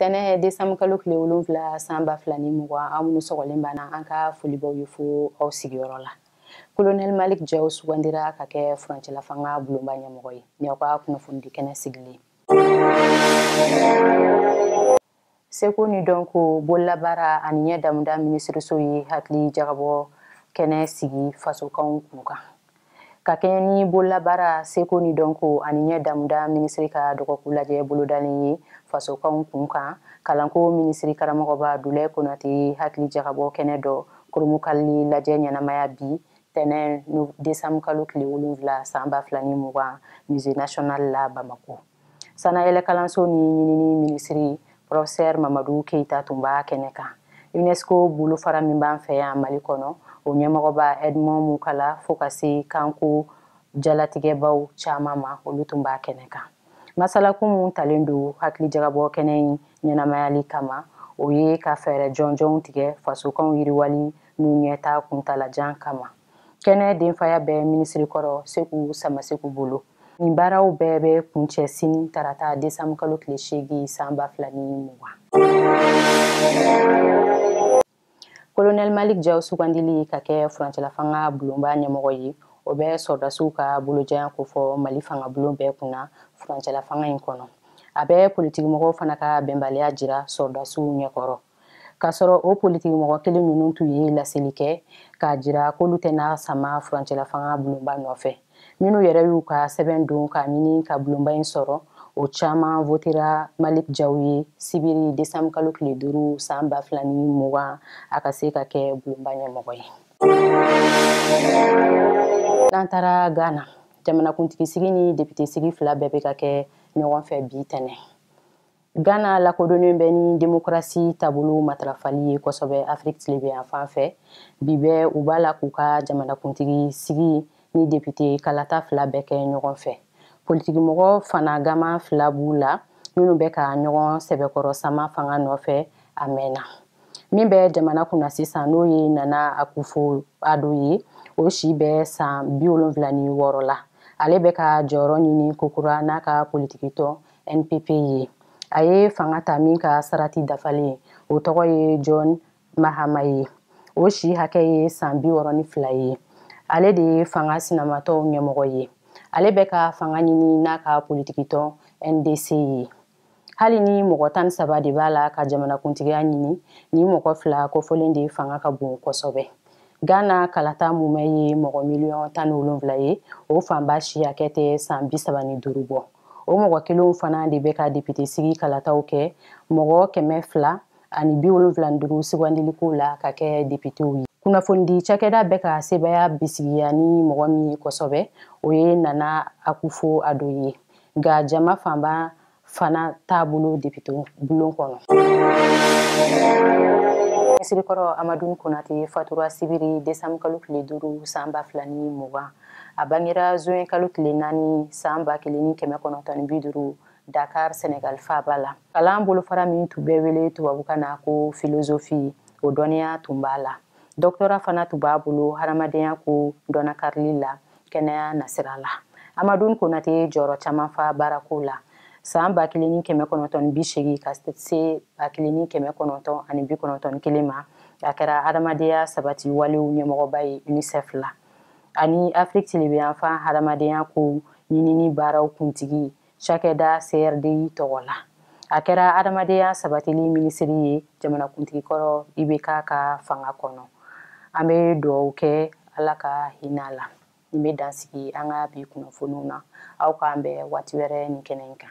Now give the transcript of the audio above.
Tɛnɛ décembre kalo tile 7 san 2020, aw minnu sɔgɔlen banna, an ka folibaw ye fo aw sigiyɔrɔ la. Colonel Malick Diaw sugandira ka kɛ furancɛla fanga bulonba ɲɛmɔgɔ ye. Ni aw ka kunnafonidi kɛnɛ sigilen. Seko ni dɔnko, bololabaara ani ɲɛ damuda minisiriso ye hakili jagabɔ kɛnɛ sigi fasokanw kun kan. Ka kɛɲɛ ni bololabaara, seko ni dɔnko ani ɲɛ damuda minisiri ka dɔgɔkun lajɛ bolodalen ye fasokanw kun kan, kalanko minisiri karamɔgɔba Dulayi Konate ye hakili jagabɔ kɛnɛ dɔ kurunbonkarili lajɛ ɲɛnamaya bi tɛnɛ décembre kalo tile 7 san 2020 Musée national la Bamako. Sanayɛlɛ kalanso ni ɲinini minisiri professeur Mamadu Keyita tun b'a kɛnɛ kan. UNESCO bolofara min b'an fɛ yan Mali kɔnɔ, o ɲɛmɔgɔba Edmond Mukala, fo ka se kanko jalatigɛbaw caman ma, olu tun b'a kɛnɛ kan. Masalakun mun talen don hakili jagabɔ kɛnɛ in ɲɛnamayali kama, o ye ka fɛɛrɛ jɔnjɔnw tigɛ fasokanw yiriwali n'u ɲɛta kuntalajan kama. Kɛnɛ denfaya bɛ minisiri kɔrɔ Seku Samaseku bolo. Nin baaraw bɛɛ bɛ kuncɛ sini tarata décembre kalo tile 8 san 2020. Colonel Malick Diaw sugandili ka kɛ furancɛla fanga bulonba ɲɛmɔgɔ ye, o bɛ sɔrɔdasiw ka bolojanya kofɔ Mali fanga bulon bɛɛ kunna furancɛla fanga in kɔnɔ. A bɛ politikimɔgɔw fana ka bɛnbaliya jira sɔrɔdasiw ɲɛkɔrɔ. K'a sɔrɔ o politikimɔgɔ kelen ninnu tun ye laseli kɛ k'a jira k'olu tɛna sama furancɛla fanga bulonba nɔfɛ. Minnu yɛrɛ y'u ka sɛbɛn don k'a ɲini ka bulonba in sɔrɔ, o caman votera Malick Diaw ye sibiri décembre kalo tile 5 san 2020 a ka se ka kɛ bulonba ɲɛmɔgɔ ye. N'an taara Ghana, jamanakuntigi sigi ni député sigi fila bɛɛ bɛ ka kɛ ɲɔgɔn fɛ bi tɛnɛ. Ghana lakodɔnnen bɛ ni démocratie taabolo matarafali ye kosɛbɛ Afrique tilebinyanfan fɛ. Bi bɛɛ u b'a la k'u ka jamanakuntigi sigi ni député kalata fila bɛɛ kɛ ɲɔgɔn fɛ. Politikimɔgɔ fana gama fila b'u la minnu bɛ ka ɲɔgɔn sɛbɛkɔrɔ sama fanga nɔfɛ a mɛnna. Min bɛ jamana kunna sisan, n'o ye Nana Akufo-Addo ye, o si bɛ san 76 la. Ale bɛ ka jɔyɔrɔ ɲini kokura n'a ka politikitɔn NPP ye. A ye fanga ta min ka sarati dafalen, o tɔgɔ ye John Mahama ye. O si hakɛ ye san 62 ye. Ale de ye fanga sinamatɔw ɲɛmɔgɔ ye. Ale bɛ ka fanga ɲini n'a ka politikitɔn NDC ye. Hali ni mɔgɔ 13 de b'a la ka jamanakuntigiya ɲini, ni mɔgɔ fila kofɔlen de fanga ka bon kosɛbɛ. Ghana kalata mumɛ ye mɔgɔ miliyɔn 17 ye, o fanba si hakɛ tɛ san 35 bɔ. O mɔgɔ kelenw fana de bɛ ka député sigi kalataw kɛ mɔgɔ 275 sugandiliko la ka kɛ députéw ye. Kunnafonidi cakɛda bɛ ka sebaya bisigiya ni mɔgɔ min ye kosɛbɛ, o ye Nana Akufo-Addo ye. Nka jama fanba fana t'a bolo député bulon kɔnɔ. Minisiri kɔrɔ Amadou Konate fatura sibiri décembre kalo tile 5 san 2020. A bangera juin kalo tile 4 san 1950 Dakar, Senegal faaba la. Kalan bolofara min tun bɛ wele tubabukan na ko philosophie, o dɔnniya tun b'a la. Doctorat fana tun b'a bolo hadamadenya ko dɔnnakarili la kɛnɛya nasira la. Amadou Konate ye jɔyɔrɔ caman fa baarako la. San 1980 ka se 1991 ma, a kɛra hadamadenya sabati walew ɲɛmɔgɔba ye UNICEF la. Ani Afrique tilebinyanfan hadamadenya ko ɲinini baaraw kuntigi cakɛda CRDI tɔgɔ la. A kɛra hadamadenya sabatili minisiri ye jamanakuntigi kɔrɔ IBK ka fanga kɔnɔ. An bɛ dugawu kɛ Ala ka hinɛ la. Nin bɛ dan sigi an ka bi kunnafoniw na. Aw k'an bɛn waati wɛrɛ nin kɛnɛ in kan.